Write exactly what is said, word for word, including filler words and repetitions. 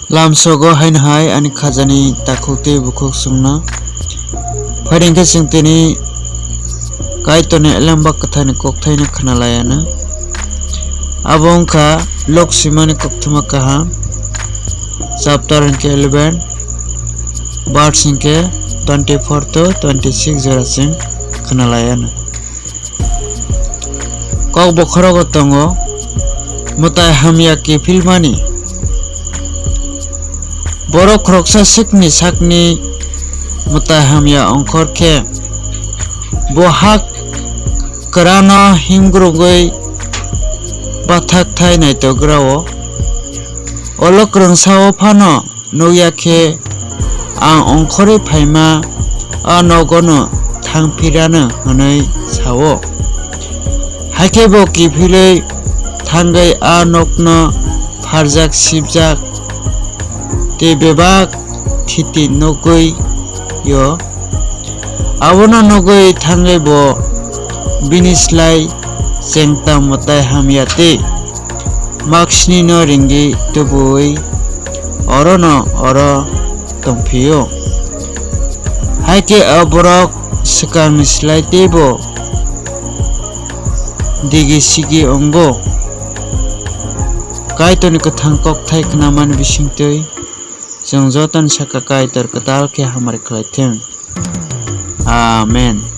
Lamsogo haino hai ani khajani takhuk tei bukhuk chwngno. Phaidi hwnkhe chwng tini Kaitorni elemba kwthaini kokthaino khwnalaianw. Abo wngkha Lok swimani koktwma kaham, chapter hwnkhe eleven, verse hwnkhe twenty-four to twenty-six jora chwng khwnalaianw. Kok bokhorogo tongo mwtai hamya kiphilmani. Borok khoroksa sikni sakni mwtai hamya ongkhor khe, bo ha kwrano himgrugwi bathakthai naitogra-o. Olo kwrwngsa-o phano nukya khe, ang ongkhorwi phaima a nogono thangphirano hwnwi sa-o. Hakhe bo kiphilwi thangwi a nokno pharjak sibjak tei bebak thiti nugwi-o. Abono nugwi thangwi bo bini slai chengta mwtai hamya tei maksnino ringwi tubui orono oro tongphio. Hai khe a borok swkangni slai teibo digi sigi wngo. Kaitorni kwthang kokthai khnamani bisingtwi chwng jotoni saka Kaitor kwtal khe hamari khlai thung. Amen.